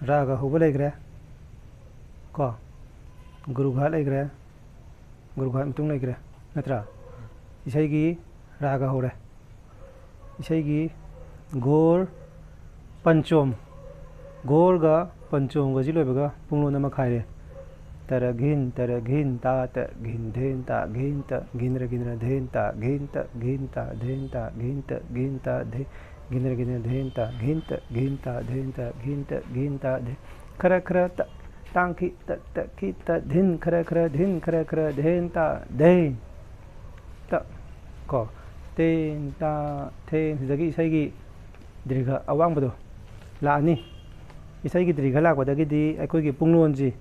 Raga hauba leigre ko gurughat leigre gurughat matung leigre natra isaigi raga hore isaigi gor panchom gorga panchom ga ji loibaga punglon ama khaire tara ghin ta ta ghin then ta ghin ta ghin ra ghin ra then ta ghin ta ghin ta then ta ghin ta ghin ta the ghin ra ghin ra then ta ghin ta ghin ta then ta ghin ta ghin ta the khara khara ta tang ki ta ta ki ta dhin khara khara dhin khara khara then ta then ta ko ten ta then sidagi isaigi dirgha awangbado laani isaigi dirgha lakpadagidi ꯑꯩꯈꯣꯏꯒꯤ punglonji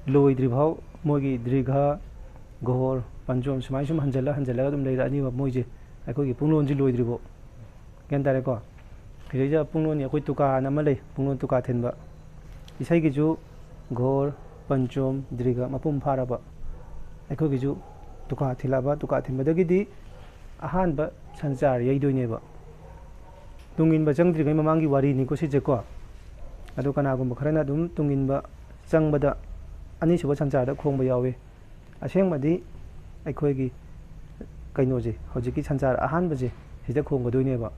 loidribhau moigi dirgha gor panchom sumai sum hanjala hanjalaga adum leirani moije ꯑꯩꯈꯣꯏꯒꯤ punglonji loidribo gyan tare ko sidaida punglon ꯑꯩꯈꯣꯏ tuka ama lei punglon tuka thenba isaigiju gor panchom dirgha mapum pharaba ꯑꯩꯈꯣꯏꯒꯤꯁꯨ tuka thilaba tuka thinbadagidi ahanba sanchar yeidoineba tungинба changdrigai mamanggi warini ko sije ko adu kanagumba kharana adum tungинба changbada anisuba sancharda khongba yawe asengmadi ꯑꯩꯈꯣꯏꯒꯤ kainoje hojiki sanchar ahanbaje sida khonggadoineba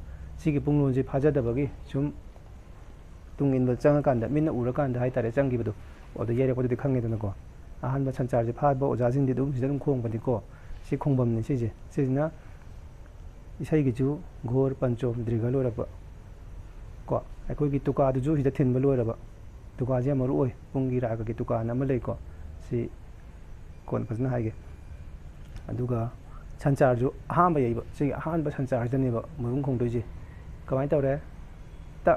sigi punglonje phajadabagi sum tungинба changakanda minna urakanda haitare changgibado oda yerekpadudi khangedana ko ahanba sancharje phaba ojajingdi dum sida dum khongbani ko si khongbamni sije sijina isaigiju gor panchom dirgha loiraba ko ꯑꯩꯈꯣꯏꯒꯤ ꯇꯨꯀꯥꯗꯨꯁꯨ ꯁꯤꯗ ꯊꯤꯟꯕ ꯂꯣꯏꯔꯕ ꯇꯨꯀꯥꯁꯦ ꯌꯥꯝ ꯃꯔꯨ ꯑꯣꯏ ꯄꯨꯡꯒꯤ ꯔꯥꯒꯒꯤ ꯇꯨꯀꯥꯅ ꯑꯃ ꯂꯩꯀꯣ ꯁꯤ ꯀꯣꯟꯅ ꯐꯖꯅ ꯍꯥꯏꯒꯦ ꯑꯗꯨꯒ ꯁꯟꯆꯥꯔꯁꯨ ꯑꯍꯥꯟꯕ ꯌꯩꯕ ꯁꯤꯒꯤ ꯑꯍꯥꯟꯕ ꯁꯟꯆꯥꯔꯁꯤꯗꯅꯦꯕ ꯃꯔꯨꯝ ꯈꯣꯡꯗꯣꯏꯁꯦ ꯀꯃꯥꯏꯅ ꯇꯧꯔꯦ ꯇ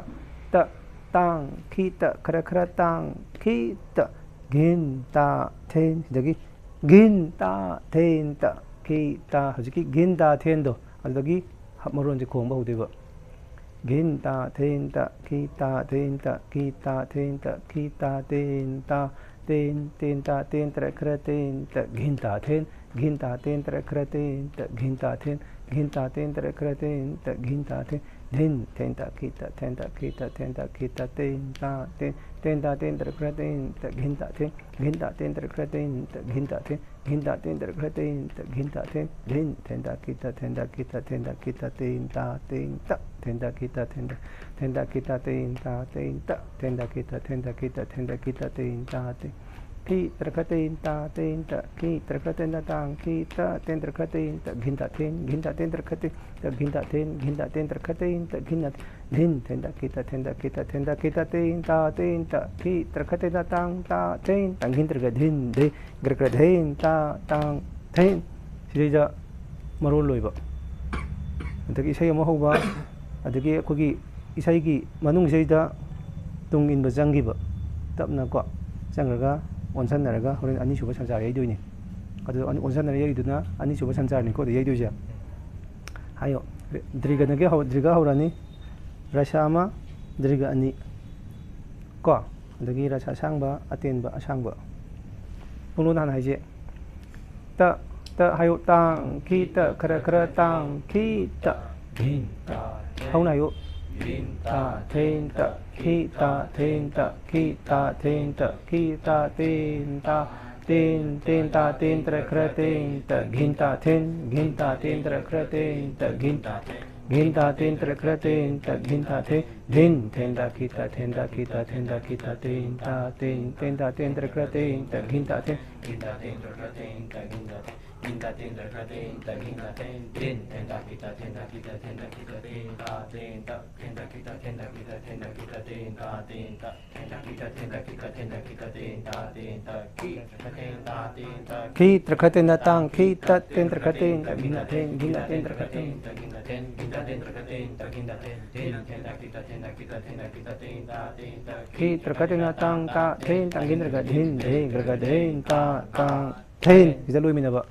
ꯇ ꯇꯥꯡ ꯈꯤ ꯇ ꯈꯔ ꯈꯔ ꯇꯥꯡ ꯈꯤ ꯇ ಘꯤꯟ ꯇꯥ then ꯁꯤꯗꯒꯤ ಘꯤꯟ ꯇꯥ then ꯇ ꯈꯤ ꯇꯥ ꯍꯧꯖꯤꯛꯀꯤ ಘꯤꯟ ꯇꯥ ꯊꯦꯟꯗꯣ ꯑꯗꯨꯗꯒꯤ ꯃꯔꯣꯟꯁꯦ ꯈꯣꯡꯕ ꯍꯧꯗꯣꯏꯕ ಘಿನ್ ತಾ then ta khi ta then ta khi ta then ta khi ta ten ta ten ten ta ten tra khra ten ta ghin ta then ghin ta ten tra khra ten ta ghin ta then ghin ta ten tra khra ten ta ghin ta then dhin then ta khi ta then ta khi ta then ta khi ta ten ta ten ten ta ten tra khra ten ta ghin ta then ghin ta ten tra khra ten ta ghin ta then ghin ta ten tra khra ten ta ghin ta then dhin then ta khi ta then ta khi ta then ta khi ta ten ta ten ta then ta khi ta then ta then ta khi ta ten ta ten ta then ta khi ta then ta khi ta then ta khi ta ten ta ten khi tra kha ten ta ten ta khi tra kha ten ta tang khi ta ten tra kha ten ta ghin ta then ghin ta ten tra kha ten ta ghin ta then ghin ta ten tra kha ten ta ghin ta dhin then ta khi ta then ta khi ta then ta khi ta ten ta ten ta khi tra kha ten ta tang ta ten tang ghin tra kha dhin de gra gra then ta tang then sidaida maron loiba adagi isai ama hauba adagi ꯑꯩꯈꯣꯏꯒꯤ isaigi manungsidaida tung inba changgiba tapna ko changraga onsannaraga horen anisuba sanchar yeidoini adu onsannar yeiduna anisuba sancharni ko yeidoise hayo driganage hau driga haurani rasa ama driga ani ko adagi rasa asangba atenba asangba punglon han haije ta ta hayo tang khi ta khara khara tang khi ta ghin ta hauna hayo ghin ta ta then ta khi ta then ta khi ta then ta khi ta ten ta ten ten ta ten tra khra ten ta ghin ta then ghin ta ten tra khra ten ta ghin ta then ghin ta ten tra khra ten ta ghin ta then dhin then ta khi ta then ta khi ta then ta khi ta ten ta ten ten ta ten tra khra ten ta ghin ta then ghin ta ten tra khra ten ta ghin ta then ghin ta ten tra khra ten ta ghin ta then dhin then ta khi ta then ta khi ta then ta khi ta ten ta ten ta then ta khi ta then ta khi ta then ta khi ta ten ta ten ta then ta khi ta then ta khi ta then ta khi ta ten ta ten ta khi tra kha ten ta ten ta khi tra kha ten ta tang khi ta ten tra kha ten ta ghin ta then ghin ta ten tra kha ten ta ghin ta then ghin ta ten tra kha ten ta ghin ta then dhin then ta khi ta then ta khi ta then ta khi ta ten ta ten ta khi tra kha ten ta tang ta then tang ghin tra kha dhin de gra kha then ta tang then sida loiminaba